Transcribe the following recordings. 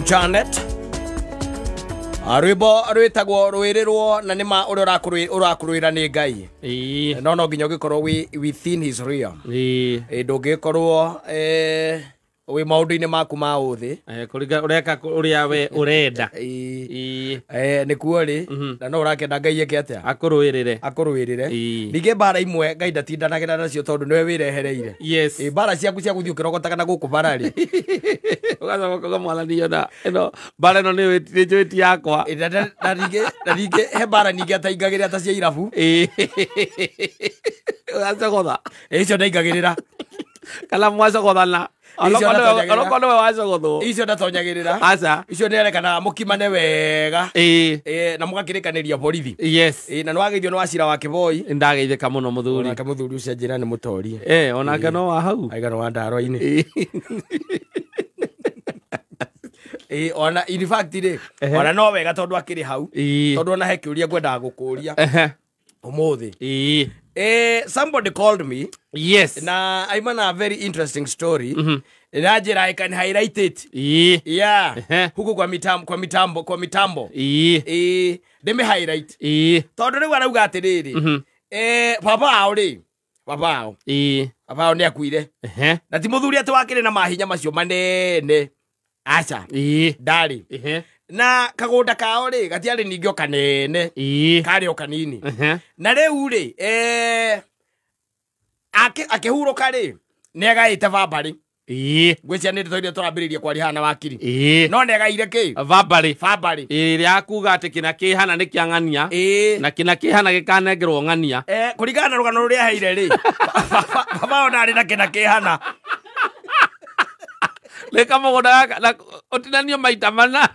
Janet rwĩmbo rwĩtagwo rwĩrĩrwo na nĩma ũrĩa ũrakũrũĩra nĩ Ngai. Ĩĩ. No nginya ũgĩkorwo wĩ within his realm. Ĩĩ. Ndũngĩkorwo wĩ maũndũ-inĩ maku ma ũthĩ. Kũringa ũreka ũrĩa we ũrenda. Ĩĩ. Ĩĩ. Nĩkuo rĩ, na no ũrakĩenda Ngai eke atĩa? Akũrũĩrĩre. Akũrũĩrĩre. Ĩĩ. Ningĩ mbara imwe Ngai ndatindanagĩra nacio tondũ nĩwe wĩrehereire. Yes. Mbara ciaku cia gũthiĩ ũkĩrogotaga na gũkũ bara rĩ. Ũgacoka ũkauga mwathani ona ĩno mbara ĩno nĩ njũĩ ti yakwa. Na ningĩ he mbara ningĩ ataingagĩrĩra ta cia irabu. Ĩĩ. Ũgacogotha. Icio ndaingagĩrĩra. Kana mwacogothana. Icio ndatonyagĩrĩra. Onokorwo nĩwe wacogothwo. Icio ndatonyagĩrĩra. Aca. Icio nĩerekanaga mũkimane wega. Ĩĩ. Na mũgakĩrĩkanĩria borithi. Yes. Na nĩwageithio nĩ wacira wa Kĩboi. Nĩndageithĩka mũno mũthuri. Onake mũthuri ũcio anjĩra nĩ mũtorie. Onake no wa hau. Aigana wa ndaro-inĩ. Ĩĩ. Ona in fact rĩ, Ehe. ona no wega tondũ akĩrĩ hau. Ĩĩ. Tondũ ona he kĩũria ngwendaga gũkũria Ehe. ũmũthĩ. Ĩĩ. Somebody called me. Yes. Na aima na very interesting story. Na njĩra I can highlight it. Ĩĩ. Yeah. Ehe. Huku kwa mitambo, kwa mitambo, kwa mitambo. Ĩĩ. Ndĩmĩ highlight. Ĩĩ. Tondũ rĩu arauga atĩrĩrĩ. Baba ao rĩ. Baba ao. Ĩĩ. Baba ao nĩ akuire. Ehe. Na ti mũthuri atĩ wakĩrĩ na mahinya macio manene. Aca. Ĩĩ. Ndarĩ. Ehe. Na kagũnda kao rĩ gatiarĩ ningĩ o kanene. Ĩĩ. Karĩ o kanini. Ehe. Na rĩu rĩ, akĩhurũka rĩ, nĩagaĩte bambarĩ. Ĩĩ. Ngwĩciria nĩ ndeto iria tũrambĩrĩirie kwaria haha na wakiri. Ĩĩ. No nĩagaire kĩ? Bambarĩ. Bambarĩ. Ĩĩ, rĩa kuga atĩ kĩna kĩhana nĩ kĩa ng'ania. Ĩĩ. Na kĩna kĩhana gĩkanengerwo ng'ania. Kũringana na rũgano rũrĩa aheire rĩ, baba ao ndarĩ na kĩna kĩhana. Nĩ kamũgũnda gaka, na ũtinanio maita mana.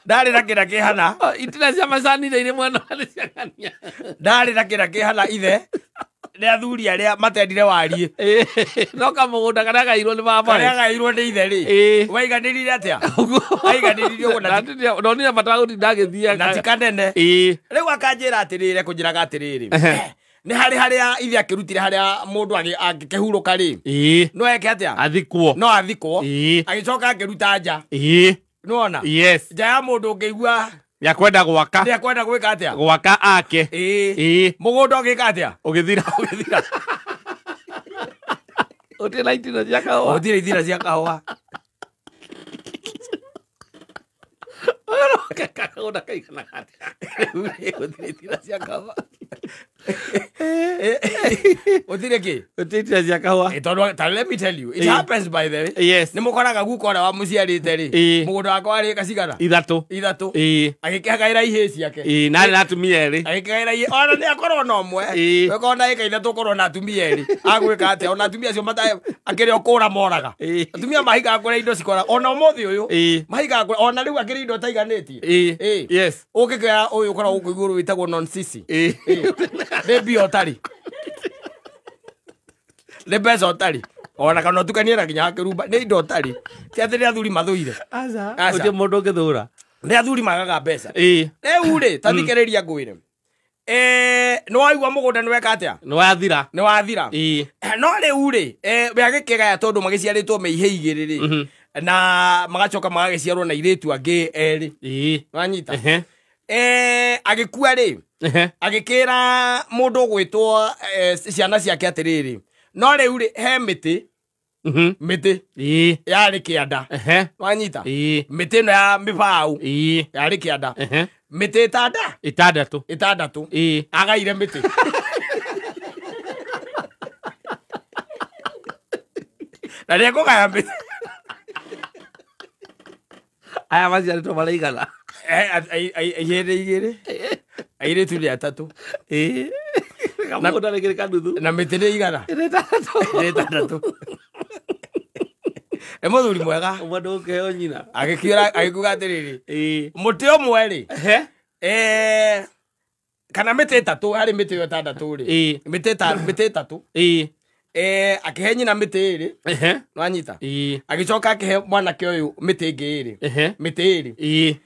Ndarĩ na kĩna kĩhana. Itina cia macani iria irĩ mwena wa nĩ cia ng'ania. Ndarĩ na kĩna kĩhana ithe. Nĩ athuri arĩa matendire wariĩ. Ĩĩ. No kamũgũnda karĩa gairwo nĩ baba rĩ. Karĩa gairwo nĩ ithe rĩ. Ĩĩ. Waiganĩrire atĩa? Ũguo. Aiganĩrire ũguo na ti- Ndonire bata wa gũtinda agĩthiĩ na ti kanene. Ĩĩ. Rĩu akanjĩra atĩrĩrĩ, kũnjĩraga atĩrĩrĩ. Ehe. Nĩ harĩ harĩa ithe akĩrutire harĩa mũndũ angĩkĩhurũka rĩ. Ĩĩ. No eke atĩa? Athikwo. No athikwo. Ĩĩ. Agĩcoka akĩruta nja. Ĩĩ. Nĩwona? Yes. Nja ya mũndũ ũngĩigua Nĩakwenda gwaka. Nĩakwenda gwĩka atĩa? Gwaka ake. Ĩĩ. Ĩĩ. Mũgũnda ũgĩka atĩa? Ũgĩthira. Ũgĩthira. Ũtirĩ na itina cia kahũa. Ũtirĩ itina cia kahũa. Kamũgũnda kaigana atĩa? Ũtirĩ itina cia kahũa. Ũtirĩ kĩ? Ũtirĩ itina cia kahũa. Tondũ, ta let me tell you, it Ĩĩ. happens by the way. Yes. Nĩ mũkoraga guka ũrĩa wamũciarĩte rĩ. Ĩĩ. Mũgũnda wakwa warĩ ĩka cigana? Ithatũ. Ithatũ. Ĩĩ. Agĩkĩhagaĩra ihĩĩ ciake. Ĩĩ, na arĩ na atumia erĩ. Agĩkĩgaĩra ihĩĩ. Ona nĩ akorwo na ũmwe. Ĩĩ. Ũkorwo na ĩka ithatũ ũkorwo na atumia erĩ. Agwĩka atĩa? Ona atumia acio akĩrĩ o kũra moraga. Ĩĩ. Atumia mahigaga kũrĩa indo cikora. Ona ũmũthĩ ũyũ. Ĩĩ. Mahigaga kũrĩa. Ona rĩu akĩrĩ indo ataiganĩtie. Ĩĩ. Ĩĩ. Yes. Ũngĩkĩoya ũyũ ũkoragwo gũkũ igũrũ wĩtagwo non-sisi. Ĩĩ. Nĩ mbia ũtarĩ. Nĩ mbeca ũtarĩ. Ona kana ũtukanie na nginya kĩrumba. Nĩ indo ũtarĩ. Ti atĩ nĩ athuri mathũire. Aca. Aca. Gũtirĩ mũndũ ũngĩthũra. Nĩ athuri magaga mbeca. Ĩĩ. Rĩu rĩ, ta thikĩrĩria ngwĩre. Nĩ waigua mũgũnda nĩ weka atĩa? Nĩ wathira. Nĩ wathira. Ĩĩ. No rĩu rĩ, we agĩkĩgaya tondũ magĩciarĩtwo me ihĩĩ igĩrĩ rĩ. Na magacoka magagĩciarwo na airĩtu angĩ erĩ. Ĩĩ. Wanyita? Ehe. Agĩkua rĩ, Ehe. agĩkĩra mũndũ ũgwĩtwo, ciana ciake atĩrĩrĩ. No rĩu rĩ, he mĩtĩ. Mĩtĩ. Ĩĩ. Yarĩ kĩanda. Ehe. Wanyita? Ĩĩ. Mĩtĩ ĩno ya mĩbaũ. Ĩĩ. Yarĩ kĩanda. Ehe. Mĩtĩ ĩtanda? Ĩtandatũ. Ĩtandatũ. Ĩĩ. Agaire mĩtĩ. Na nĩekũgaya mĩtĩ. Aya maciarĩtwo maraigana. Ihĩndĩ igĩrĩ. Airĩtu nĩ atatũ. Ĩĩ. Kamũgũnda rĩngĩ kanuthu. Na mĩtĩ nĩ igana? Nĩ ĩtandatũ. Nĩ ĩtandatũ. Nĩ mũthuri mwega. Ũmwe ndũkĩheo nyina. Agĩkiuga, agĩkiuga atĩrĩrĩ. Ĩĩ. Mũtĩ ũmwe rĩ. Ehe. Kana mĩtĩ ĩtatũ, harĩ mĩtĩ ĩyo ĩtandatũ rĩ. Ĩĩ. Mĩtĩ mĩtĩ ĩtatũ. Ĩĩ. Akĩhe nyina mĩtĩ ĩrĩ. Ehe. Nĩwanyita? Ĩĩ. Agĩcoka akĩhe mwanake ũyũ mĩtĩ ĩngĩ ĩrĩ. Ehe. Mĩtĩ ĩrĩ. Ĩĩ.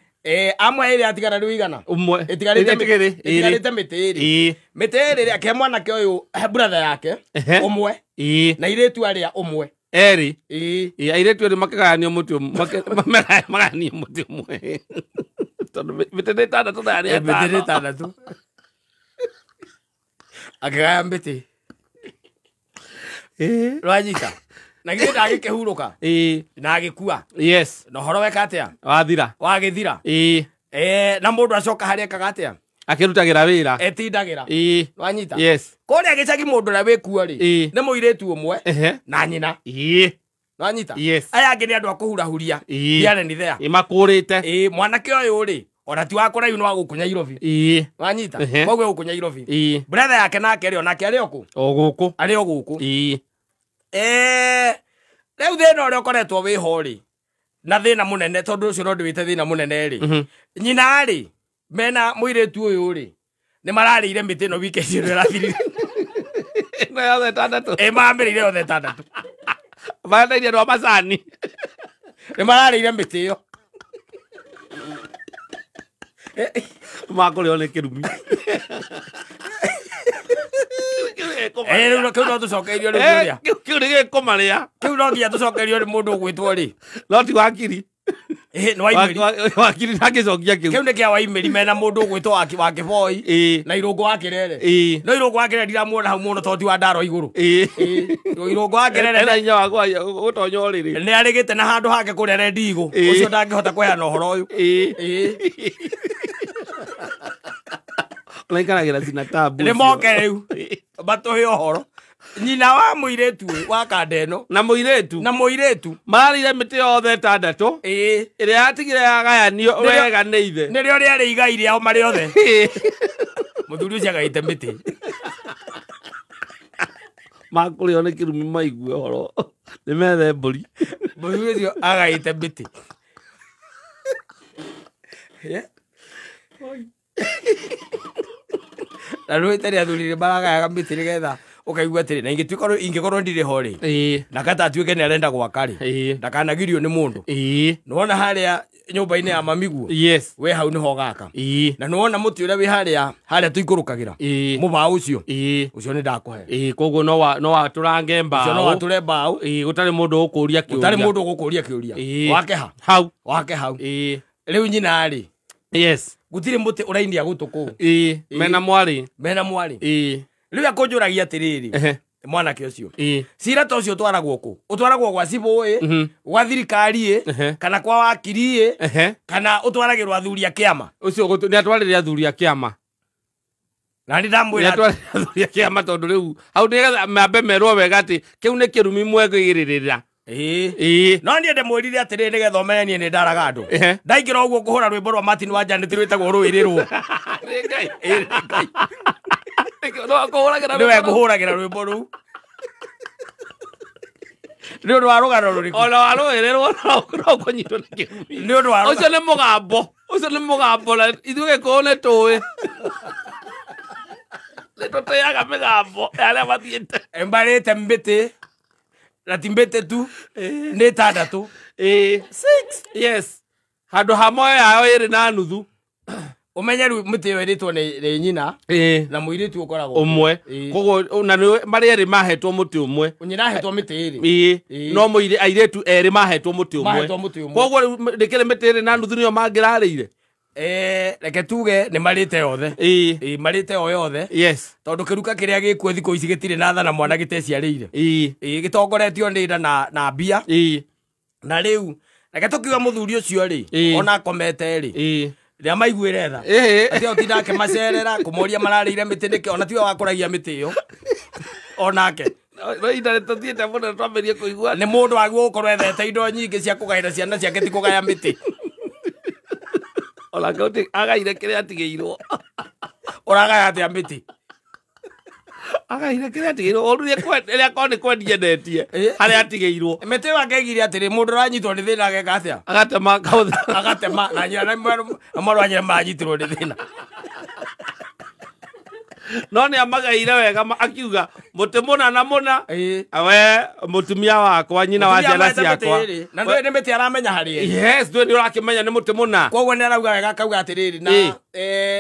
Amwe ĩrĩ atigara rĩu igana. Ũmwe. Ĩtigarĩte Ĩtigĩrĩ. ĩtigarĩte mĩtĩ ĩrĩ. Ĩĩ. Mĩtĩ ĩrĩ rĩ, akĩhe mwanake ũyũ, brother yake. Ehe. Ũmwe. Ĩĩ. Na airĩtu arĩa ũmwe. Erĩ. Ĩĩ. Ĩĩ, airĩtu erĩ makĩgayanio mũtĩ magayanio mũtĩ ũmwe. Tondũ mĩtĩ nĩ ĩtandatũ na yarĩ Mĩtĩ nĩ ĩtano. ĩtandatũ. Akĩgaya mĩtĩ. Ĩĩ. Rwanyita. Na githĩ ndagĩkĩhurũka Ĩĩ. na agĩkua. Yes. Na ũhoro weka atĩa? Wathira. Wagĩthira. Ĩĩ. Na mũndũ acoka harĩa ekaga atĩa? Akĩrutagĩra wĩra. Etindagĩra. Ĩĩ. Rwanyita. Yes. Kũrĩa gĩcagi mũndũ ũrĩa wĩkuo rĩ, Ĩĩ. nĩ mũirĩtu ũmwe Ehe. na nyina. Ĩĩ. Rwanyita. Yes. Aya angĩ nĩ andũ a kũhurahuria. Ĩĩ. Here and there. Ĩĩ, makũrĩte. Ĩĩ, mwanake ũyũ rĩ, ona ti wa kũraihu nĩ wa gũkũ Nyairobi. Ĩĩ. Wanyita. Ehe. Koguo gũkũ Nyairobi. Ĩĩ. Brother yake nake rĩ, onake arĩ o kũ? O gũkũ. Arĩ o gũkũ. Ĩĩ. Rĩu thĩna ũrĩa ũkoretwo wĩho rĩ, na thĩna mũnene tondũ ũcio no ndĩwĩte thĩna mũnene rĩ, nyina rĩ, mena mũirĩtu ũyũ rĩ, nĩ mararĩire mĩtĩ ĩno weekend ĩno ĩrathirire. Ĩno yothe ĩtandatũ. Ĩ, mamĩrĩire yothe ĩtandatũ. Marendeirie andũ a macani. Nĩ mararĩire mĩtĩ ĩyo. Makũrĩo nĩ kĩrumi. Rĩu kĩu no tũcokeirio rĩu ũrĩa. Kĩu nĩ gĩkũmarĩa. Kĩu no nginya tũcokerio nĩ mũndũ ũgwĩtwo rĩ. No ti wakiri. Ĩ, nĩ Waimĩri. Wakiri ndangĩcokia kĩu. Kĩu nĩ kĩa Waimĩri mena mũndũ ũgwĩtwo wa Kĩboi Ĩĩ. na Irũngũ wa Kĩrere. Ĩĩ. No Irũngũ wa Kĩrere ndiramuona hau mũno tondũ ti wa ndaro igũrũ. Ĩĩ. Ĩĩ, Irũngũ wa Kĩrere Ena hinya wa gũtonya ũrĩrĩ. nĩ arĩgĩte na handũ hake kũrĩa rendigũ. Ĩĩ. Ũcio ndangĩhota kũheana ũhoro ũyũ. Ĩĩ. Ĩĩ. Ũraikaragĩra cina tabu Nĩ ũcio. moke rĩu matũhe ũhoro. Nyina wa mũirĩtu ũyũ wa kanda ĩno Na mũirĩtu. na mũirĩtu. Mararĩire mĩtĩ yothe ĩtandatũ. Ĩĩ. Ĩrĩa yatigire yagayanio wega nĩ ithe. Nĩrĩo rĩarĩ igai rĩao marĩ othe. Ĩĩ. Mũthuri ũcio agaĩte mĩtĩ. Makũrĩo nĩ kĩrumi maigue ũhoro. Nĩ methe mbũri. Mũthuri ũcio agaĩte mĩtĩ. Yeah. Na rwĩte rĩ athuri nĩ maragayaga mĩtĩ nĩgetha ũkaigua atĩrĩ na ingĩtuĩka ingĩkorwo ndirĩ ho rĩ, Ĩĩ. na kata atuĩke nĩ arenda gwaka rĩ, Ĩĩ. ndakanagirio nĩ mũndũ. Ĩĩ. Nĩwona harĩa nyũmba-inĩ ya mamiguo, Yes. we hau nĩho ũgaka. Ĩĩ. Na nĩwona mũtĩ ũrĩa wĩ harĩa harĩa tũikũrũkagĩra, Ĩĩ. mũbaũ ũcio, Ĩĩ. ũcio nĩ ndakũhe. Ĩĩ, koguo no watũrange Ũcio no mbaũ. watũre mbaũ. Ĩĩ, gũtarĩ mũndũ ũkũria kĩũria. Gũtarĩ mũndũ ũgũkũria kĩũria. Ĩĩ. Wake ha? Hau. Wake hau. Ĩĩ. Rĩu nyina rĩ, Yes. gũtirĩ mũtĩ ũrainia gũtũ kũu. Ĩĩ. Mena mwarĩ. Mena mwarĩ. Ĩĩ. Rĩu akũnjũragia atĩrĩrĩ, Ehe. mwanake ũcio. Ĩĩ. Cira ta ũcio ũtwaragwo kũ? Ũtwaragwo gwa cibũ ĩ, gwa thirikari ĩ, Ehe. kana kwa wakiri ĩ, Ehe. kana ũtwaragĩrwo athuri a kĩama. Ũcio nĩ atwarĩre athuri a kĩama. Na nĩ Nĩ ndamwĩra atwarĩre athuri a kĩama tondũ rĩu hau nĩgetha mambe merwo wega atĩ kĩu nĩ kĩrumi mwegĩrĩrĩra. Ĩĩ. Ĩĩ. No niĩ ndĩmwĩrire atĩrĩrĩ nĩgetha ũmenye niĩ nĩ ndaraga andũ. Ehe. Ndaingĩra ũguo kũhũra rwĩmbo rwa Martin wa Janet rwĩtagwo Rũĩrĩrwo. Nĩ Ngai. No kũhũragĩra Nĩwe ngũhũragĩra rwĩmbo rũu. Nĩ ũndũ wa rũgano rũrĩkũ? Ona warũĩrĩrwo no kũnyitwo nĩ kĩrumi. Nĩ ũndũ wa Ũcio nĩ mũgambo. Ũcio nĩ mũgambo na ithuĩ Gĩkũyũ nĩ tũĩ. Nĩ tũtĩaga mĩgambo ya arĩa mathiĩte. Mbarĩte mbĩtĩ na ti mbĩtĩ tu nĩ ĩtandatũ. Ĩĩ. Yes. Handũ ha moyo yao ĩrĩ na nuthu. Ũmenye rĩu mĩtĩ ĩyo ĩrĩtwo nĩ nyina Ĩĩ. na mũirĩtu ũkoragwo Ũmwe. Ĩĩ. Koguo na nĩ marĩ erĩ mahetwo mũtĩ ũmwe. Nyina ahetwo mĩtĩ ĩrĩ. Ĩĩ. Ĩĩ. No mũirĩ airĩtu erĩ mahetwo mũtĩ ũmwe. Mahetwo mũtĩ ũmwe. Koguo rĩu ndĩkĩrĩ mĩtĩ ĩrĩ na nuthu nĩyo mangĩrarĩire. Reke tuge nĩ marĩte yothe. Ĩĩ. Ĩĩ, marĩte o yothe. Yes. Tondũ kĩruka kĩrĩa gĩkuo thikũ ici gĩtirĩ na tha na mwana gĩteciarĩire. Ĩĩ. Ĩĩ, gĩtongoretio nĩ nda na mbia. Ĩĩ. Na rĩu reke tũkiuga mũthuri ũcio rĩ, Ĩĩ. ona akomete rĩ, Ĩĩ. rĩrĩa maiguĩre tha. Ĩĩ. Atĩ ũtinda akĩmacerera kũmoria mararĩire mĩtĩ nĩkĩ, ona tiwe wakũragia mĩtĩ ĩyo. Onake. No ihinda nĩtũthiĩte mũno twambĩrie kũigua. Nĩ mũndũ wagĩrĩirwo gũkorwo ethete indo nyingĩ cia kũgaĩra ciana ciake ti kũgaya mĩtĩ. Onake agaire kĩrĩa atigĩirwo. Ũragaya atĩa mĩtĩ? Agaire kĩrĩa atigĩirwo. Ũru rĩrĩa akorwo nĩ kwendia endetie Ĩĩ. harĩa atigĩirwo. Mĩtĩ ĩyo angĩaigire atĩrĩ, mũndũ ũranyitwo nĩ thĩna ageka atĩa? Agatema akahũthĩra. Agatema na nyina na mwarĩ wa nyina maranyitirwo nĩ thĩna. No nĩ amagaire wega akiuga mũtĩ mũna na mũna. Ĩĩ. We mũtumia wakwa nyina wa Mũtumia ciana amaete mĩtĩ ciakwa. ĩrĩ, na ndũĩ nĩ mĩtĩ aramenya harĩ ĩrĩ. Yes, ndũĩ nĩ ũrakĩmenya nĩ mũtĩ mũna. Koguo nĩ arauga wega akauga atĩrĩrĩ, na Ĩĩ.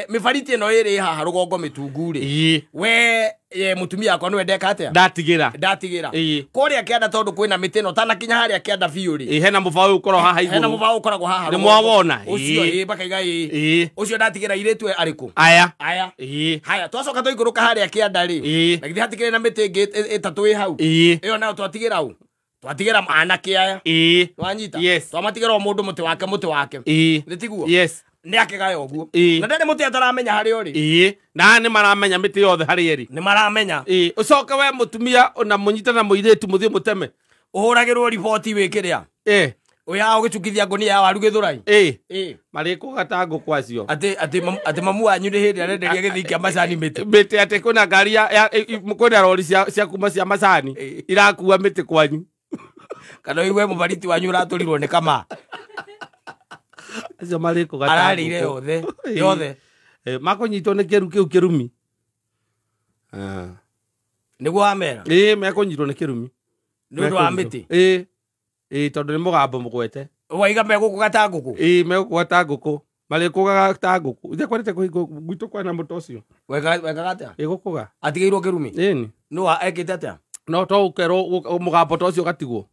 Mĩbariti ĩno ĩrĩ haha rũgongo mĩtungu rĩ, we mũtumia wakwa nĩwe ndeka atĩa? Ndatigĩra. Ndatigĩra. Ĩĩ. Kũrĩa kĩanda tondũ kwĩna mĩtĩ ĩno tanakinya harĩa kĩanda biũ rĩ, Ĩĩ, hena mũbaũ ũyũ ũkoragwo haha hena igũrũ. mũbaũ ũkoragwo haha Nĩ rũgongo. mwawona? Ũcio. Ĩĩ. Ĩĩ, makaiga ĩĩ. Ĩĩ. Ũcio ndatigĩra airĩtu arĩkũ? Aya. Aya. Ĩĩ. Haya, twacoka twaikũrũka harĩa kĩanda rĩ, Ĩĩ. na githĩ hatikĩrĩ na mĩtĩ ĩngĩ ĩtatũ ĩ hau? Ĩĩ. Ĩyo nayo twatigĩra ũ? Twatigĩra anake aya. Ĩĩ. Nwanyita? Yes. Twamatigĩra o mũndũ mũtĩ wake, mũtĩ wake. Ĩĩ. Nĩ tiguo? Yes. Nĩ akĩgaya ũguo. Ĩĩ. Na ndarĩ mũtĩ ataramenya harĩa ũrĩ. Ĩĩ, na nĩ maramenya mĩtĩ yothe harĩa ĩrĩ. Nĩ maramenya. Ĩĩ, ũcoke we mũtumia na mũnyite na mũirĩtu mũthiĩ mũteme. Ũhũragĩrwo riboti wĩ kĩrĩa, Ĩĩ. ũya ũgĩcukithia ngũnia ya waru gĩthũrai. Ĩĩ. Ĩĩ. Marĩkũga ta ngũkũ acio. Atĩ mamu wanyu nĩ hĩndĩ arenderia gĩthii kĩa macani mĩtĩ. Mĩtĩ, atĩ kwĩna ngari kwĩna rori cia kuma cia macani Ĩĩ. irakua mĩtĩ kwanyu. Kana ũigue mũbariti wanyu ũratũrirwo nĩ kama. Acio marĩkũga ta Ararĩire ngũkũ. yothe. Ĩĩ. Yothe. Ĩĩ, makũnyitwo nĩ kĩru kĩu kĩrumi. Ah. Nĩguo wamera. Ĩĩ, mekũnyitwo nĩ kĩrumi. Nĩ ũndũ wa mĩtĩ. Ĩĩ. Ĩĩ, tondũ nĩ mũgambo mũgwete. Waiga megũkũga ta ngũkũ. Ĩĩ, megũkũga ta ngũkũ. Marĩkũgaga ta ngũkũ. Ithe kwarĩte kũhingo gwitũ kwena mũtĩ ũcio. Wekaga atĩa? Ĩgũkũga. Atigĩirwo kĩrumi. Ĩni. Nũ wa ekĩte atĩa? No to ũkerwo mũgambo ta ũcio ũgatigwo.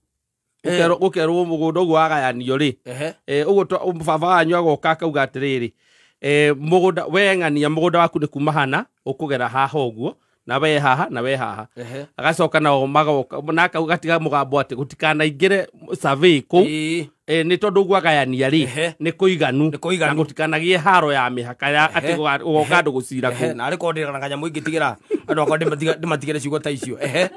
Ĩĩ. Gũkerwo mũgũnda ũguo wagayanio rĩ. Ehe. Ũguo baba wanyu agoka akauga atĩrĩrĩ, mũgũnda we ng'ania mũgũnda waku nĩ kuma hana ũkũgera haha ũguo, na we haha na we haha. Ehe. Agacoka nao magoka na akauga gatiga mũgambo atĩ gũtikanaingĩre survey kũu. Ĩĩ. Nĩ tondũ ũguo agayania rĩ, Ehe. nĩ kũiganu. Nĩ kũiganu. Na gũtikanagĩe haro ya mĩhaka ya atĩ Ehe. gũgoka andũ gũcira Ehe, kũu. na arĩ korwo ndĩra na kanyamũ ingĩtigĩra andũ akwa ndĩmatigĩre ciugo ta icio. Ehe.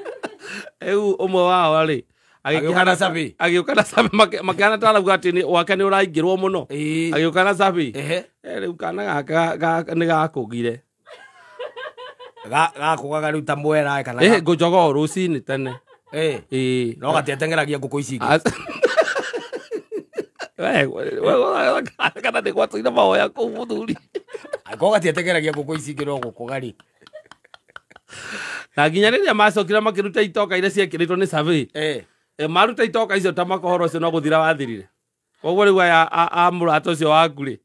Rĩu ũmwe wao rĩ, Agĩũka na survey. Agĩũka na survey, makĩhana ta arauga atĩ gwake nĩ ũraingĩrwo mũno. Ĩĩ. Agĩũka na survey. Ehe. Rĩu kana gaka nĩ gakũgire. Gakũgaga rĩu ta mwera kana Ĩĩ, ngũjogoo rũcinĩ tene. Ĩĩ. Ĩĩ. No gatiateng'eragia ngũkũ ici ingĩ. We, kana nĩ gwatũire mahoya kũu mũthuri. Angĩkorwo gatiateng'eragia ngũkũ ici ingĩ no gũkũga rĩ. Na nginya rĩrĩa macokire makĩruta itoka iria ciekĩrĩtwo nĩ survey. Ĩĩ. Maruta itoka icio ta makohoro ũcio no gũthira wathirire. Koguo rĩu aya a mũrata ũcio waku rĩ.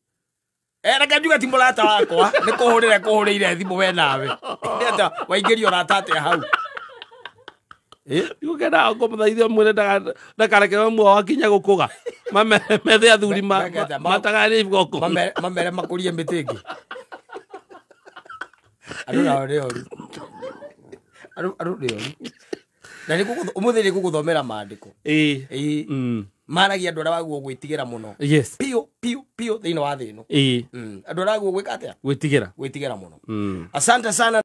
Reke njuge ti mũrata wakwa, nĩ kũhũrĩra kũhũrĩire thimũ we nawe. Nĩ atĩa waingĩria ũrata atĩa hau? Ndigũkena ngũmũthaithia mwĩre ndakarekerwo muoyo wakinya gũkũga. Methe athuri matagane iboko. Mamere makũrie mĩtĩ ĩngĩ. Andũ nao nĩ oru. Andũ nĩ oru. Na ũmũthĩ nĩ ngũgũthomera maandĩko. Ĩĩ. Ĩĩ. Maragia andũ arĩa wagwo gwĩtigĩra mũno. Yes. Piũ piũ piũ thĩinĩ wa thĩ ĩno. Ĩĩ. Andũ arĩa wagwo gwĩka atĩa? Gwĩtigĩra. Gwĩtigĩra mũno. Asante sana.